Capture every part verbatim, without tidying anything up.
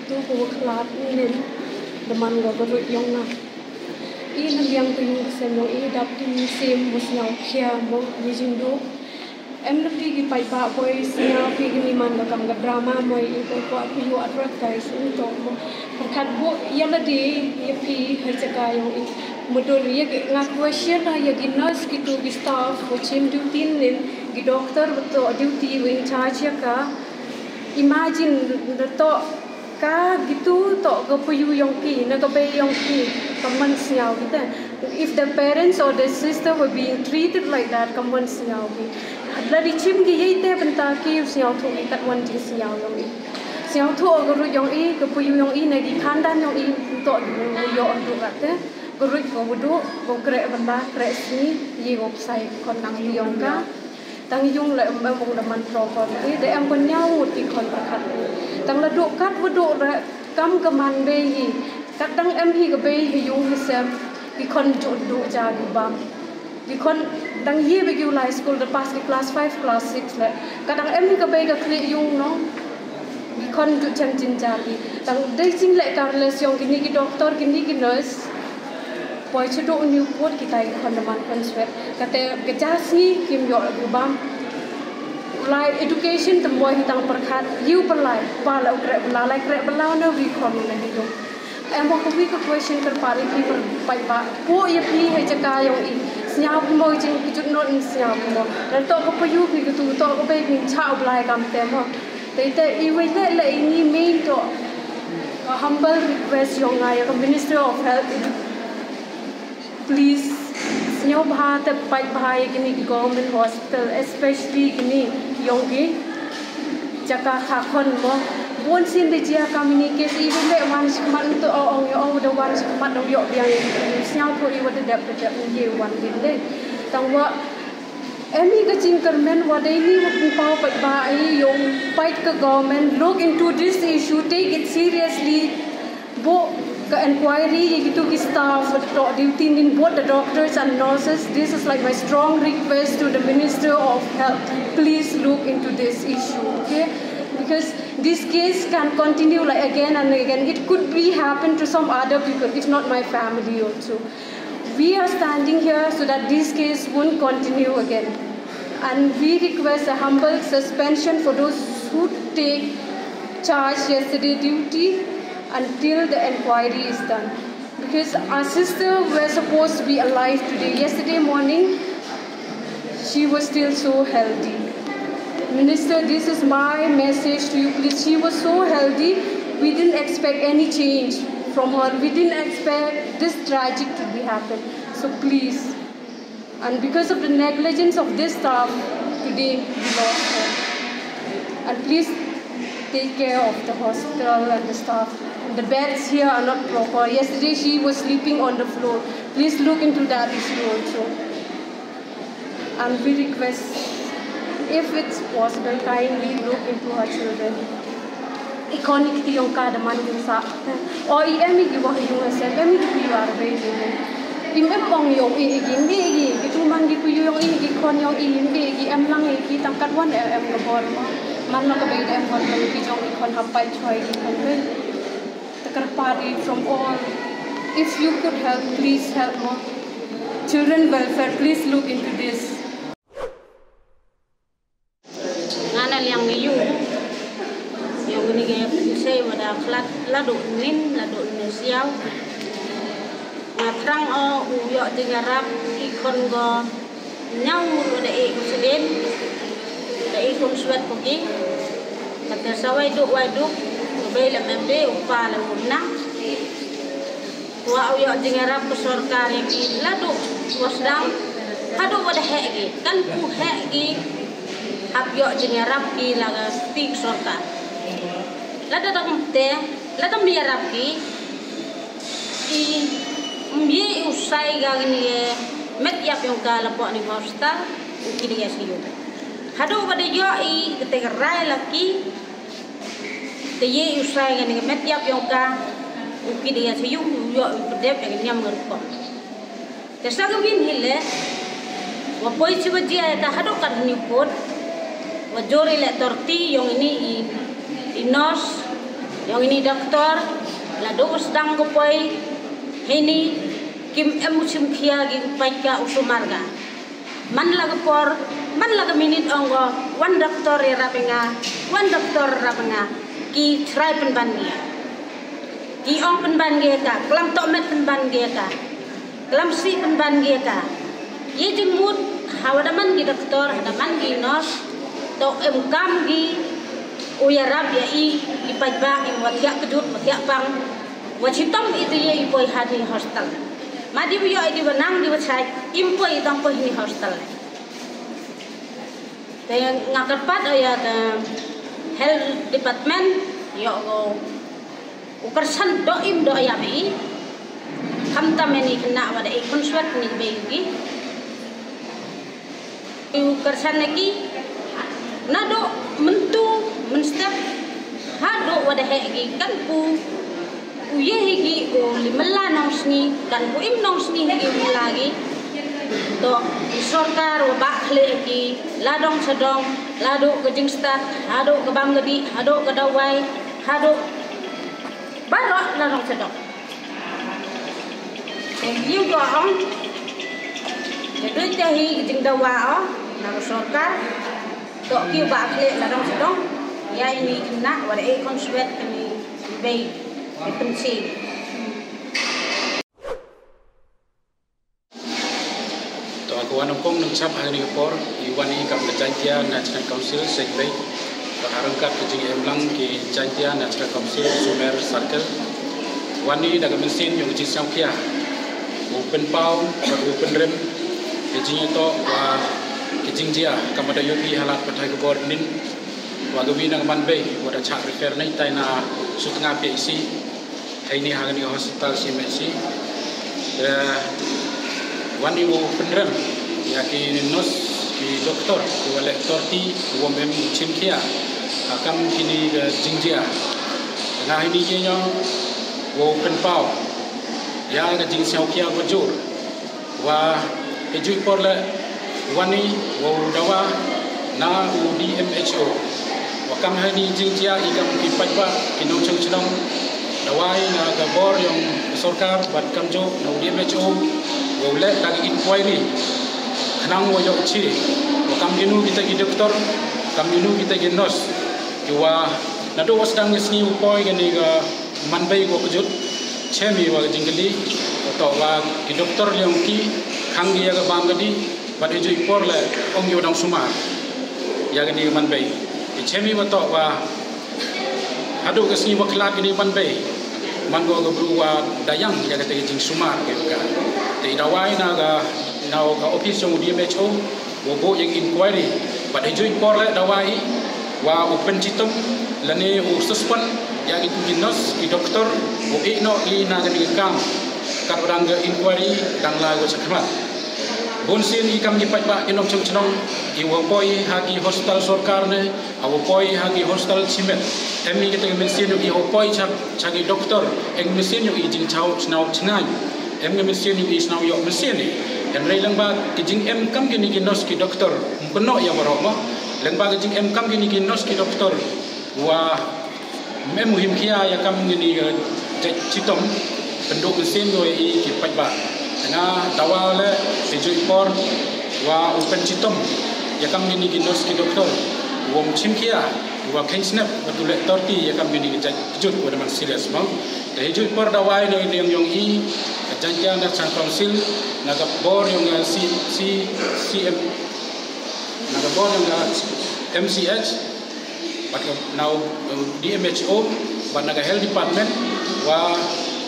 Tu ko wa khlad nin da man ko ka ruit yong nga. I na liang ka yung ka sem yong i dap tin sim wa sñiaw khia mo ni jingduh. Em na phi ki paidbah boi sñiaw phi ki ni man ka kam ka drama mo i ko ko ap yu advertise ni to mo. Pyrkhat bo ya la de ya phi ha jaka yong i. Mudor ya ki nga question ha ya ki nurse ki tu ki staff wa chim duty nin ki doctor wa to duty wa in charge ya ka. Imagine da to ka gitu to ka payu yong ki, na ka bei yong ki, ka man sñiaw ki te. If the parents or the sister were being treated like that, ka man sñiaw ki. La di chim ki yei te bynta ki sñiaw thu ki kat wan jing sñiaw yong i. Sñiaw thu ka ruit yong i, ka payu yong i, na ki khandan yong i, to ki yoh du ka te. Ka ruit ko wudu, ko kreh bynta, kreh sñi, ye ko psai kon nang yong ka. Tang yung la em em ong da man pro kon i, da em kon ñiaw ngut ki khon pyrkhat i. Tang la duh kat wa duh re, kam ka man bei hi. Kat dang em hi ka bei hi yung hi sem, ki khon ju duh ja ki bam. Ki khon dang ye be ki u lai school da pass ki class five, class six le. Kat dang em hi ka bei ka khlieh yung no. Ki khon ju chem jin ja ki. Tang dei jing le careless yong ki ni ki doctor, ki ni ki nurse. Poi chudu u Newport ki tai ki khon da man khon swet. Kate ka ja sngi kim yoh la ki bam. Lai education tam boi hi tang pyrkhat. Yu pynlai, pa la u kreh bynta, lai kreh bynta na wi khon na hi yung. Em wa ka wi ka question kyrpad i phi pyrpait ba. Po ya phi ha jaka yong i. Sñiaw phi mo jing ki jut not sñiaw phi mo. Dang to ka payu phi ka tu, to ka bei phi cha u blai kam te mo. Te te i wei le le i ni main to. Ka humble request yong nga ya ka Minister of Health. Please, sñiaw bha te pait bha ya kini ki government hospital, especially kini yong ki jaka kha khon mo. Bun sin de jia communication i le wan shikmat to o ong yo o da wan shikmat do yo biang i sñiaw to i wa de dep de dep ye wan din de. Tang wa em i ka jingkyrmen wa dei ni wa pynpaw pait bha i yong pait ka government, look into this issue, take it seriously. Bo ka inquiry ya ki tu ki staff wa to duty nin, both the doctors and nurses. This is like my strong request to the Minister of Health. Please look into this issue, okay? Because this case can continue like again and again. It could be happen to some other people, if not my family also. We are standing here so that this case won't continue again. And we request a humble suspension for those who take charge yesterday duty until the inquiry is done. Because our sister were supposed to be alive today. Yesterday morning, she was still so healthy. Minister, this is my message to you, please. She was so healthy. We didn't expect any change from her. We didn't expect this tragic to be happen. So please, and because of the negligence of this staff, today we lost her. And please take care of the hospital and the staff. The beds here are not proper. Yesterday she was sleeping on the floor. Please look into that issue also. And we request, if it's possible, kindly look into her children. I khon i kti yong ka da man yung sa. O i em i ki wa yung ha sem, em i ki wa ar be yung. Im em ong yong i, i ki, im i ki, ki tu man ki ku yong i, ki khon yong i, im i ki, em lang i ki, tang kat wan em em ka bor mo. Man no ka be em wan ki jong i khon hapai choi ki khon be. Te kyrpad i from all. If you could help, please help mo. Children welfare, please look into this. Nga na liang ni yu. Yong ni ke sei wa da khlad la du nin, la du nin siaw. Nga thrang o u yoh jingïarap i khon ko ñiaw wa da e ko sdien. Da e ko swet ko ki. Kata sa wai du, wai du. Ko bei la mem de, u pa la u na. Wa u yoh jingïarap ka sorkar ya ki, la du wa sdang, ha du wa da heh ki, kan ku heh ki, hap yoh jingïarap ki la ka stik sorkar. La da dang te, la da mi yarap ki, i, mbi u sai ga ni e, met yap yong ka la po ni hospital, u ki de ya si yu. Ha du wa da yoh i, ka te ka rai la ki, Te ye u sai kani ka met yap yong ka, u ki de ya sa yung, u yoh u pdep ya ka niam nga rukom. Te sa ka win hi le, wa poi chi wa jia ya ka hadooh kat Newport, wa jor i le torti yong ini i, i nurse, Yong ini doktor, la du u sdang ko poi, hini, kim em u chimkhia ki u pait ka u sumar ka. Man la ka por, man la ka minit ong ko, wan doktor ya rap nga, wan doktor rap nga, ki chrai pynban ki. Ki ong pynban ki ka, klam toh met pynban ki ka. Klam sih pynban ki ka. Ye jingmut, ha wa da man ki doktor, ha da man ki nurse, toh em kam ki, u yarap ya i, i paidbah, i wa thiah kjut, wa thiah pang, wa chitom i te ye i poi ha ni hospital. Ma di wa yoh i di wa nang di wa chai, im poi i tong poi ni hospital. Te nga kyrpad ya te health department, yoh ko u kyrchan doh im doh ya i. Khamtam ini khynnah wa da i khonswet ni bei ki. U kyrchan na ki, na doh myntu, mynstep, ha doh wa da heh ki, kan pu, u ye hi ki, u li mala nong sni, kan pu im nong sni hi ki u mala ki. Toh, i sorkar wa ba khle ki, la dong sa dong, la doh ka jingstad, ha doh ka bam ka di, ha doh ka dawai, ha doh baroh la dong sa dong. Te yow doh ong, te doi te hi jingdawa o, na ka sorkar, toh ki ba khle la dong sa dong, ya ini khynnah, wa da i khonswet kani bei, i pynsi. Toh, ka wan ong kong nang chap ha kani ka por, i wan i kam ka Jaintia National Council, Seiñ Bei, ka ha ryngkat ka jingem lang ki Jaintia National Council, Sumer Circle. Wan i da ka mynsiem yong ka jingsngewkhia, u pynpaw, u pynrem, ka jingyatoh, wa ka jingjia, kam wa da yoh i halat pathai ka bor nin, wa ka wi na ka man bei, wa da chah refer nei tai na Sutnga P H C. Heini ha kani ka hospital C M H C. Eh, wan i wow pynrem ya ki nurse, ki doktor, ki wa leh torti, ki wa em chimkhia ha kam kini ka jingjia. Nga heini ki yong wow pynpaw ya ka jingsngewkhia wa jur. Wa, hei jooh i por le, wan i, wow dawa, na u D M H O. Wa kam heini jingjia i kam ki paidbah, ki nongchong chnong. Dawa i na ka bor yong sorkar, bad kamjooh na u D M H O. Wow leh da ka inquiry. Khnang wow yoh chi. Wa kam kinu kita ki doktor, kam kinu kita ki nurse. Ki wa, na du wa sdang ki sngi u poi kani ka man bei ko kjut, chem i wa ka jingkylli, wa toh wa ki doktor liang ki, khang ki ya ka bam ka di, bad hei jooh i por le, ong ki wa dang sumar ya kani ka man bei. I chem i wa toh wa, haduh ka sngi wa khlad kani ka man bei, man ko ka bru wa da yang ya kata ka jingsumar ka ka. Te i dawa i na ka, na ka office yong D M H O, wa buh ya ka inquiry, bad hei jooh i por le dawa i, wa u pynchitom, lane u suspend, ya ki, ki nurse, ki doktor, u i noh i na kani ka kam, kat wa dang ka inquiry, dang lai wa chakhmat. Bun sien i kam ki paidbah ki nongchong chnong, i wa poi ha ki hospital sorkar ne, ha wa poi ha ki hospital chimet. Em i kata ka mynsiem yong i wow poi cha, cha ki doktor, em mynsiem yong i jingchaw, chnaw chngain. Em ka mynsiem yong i chnaw yoh mynsiem i. Hynrei lyngba ki jingem kam kini ki nurse ki doktor, ym kynnoh ya baroh mo. Lyngba ki jingem kam kini ki nurse ki doktor, wa ym em u himkhia ya kam kini ka jait chitom, pynduh mynsiem ko ya i ki paidbah. Nga dawa le, hei jooh i por, wa u pynchitom ya kam kini ki nurse ki doktor, wa ym chimkhia, wa kheiñ snep, wa tu leh torti ya kam kini ka jait kjut wa da man serious mo. Te hei jooh i por dawa i na yong, yong i, ka Jaintia National Council, na ka bor yong ka C, C, C M, na ka bor yong ka M C H, bad ka na u, uh, D M H O, bad na ka health department, wa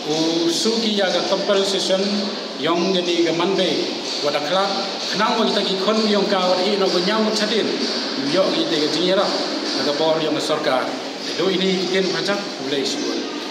u su ki ya ka compensation yong kani ka man bei, wa da khlad, khnang wa kita ki khon yong ka wa da i noh wa ñiaw chadien, yoh kita ka jingyarap na ka bor yong ka sorkar. Te du ini ki ktien pyrchah, u leh shuwa.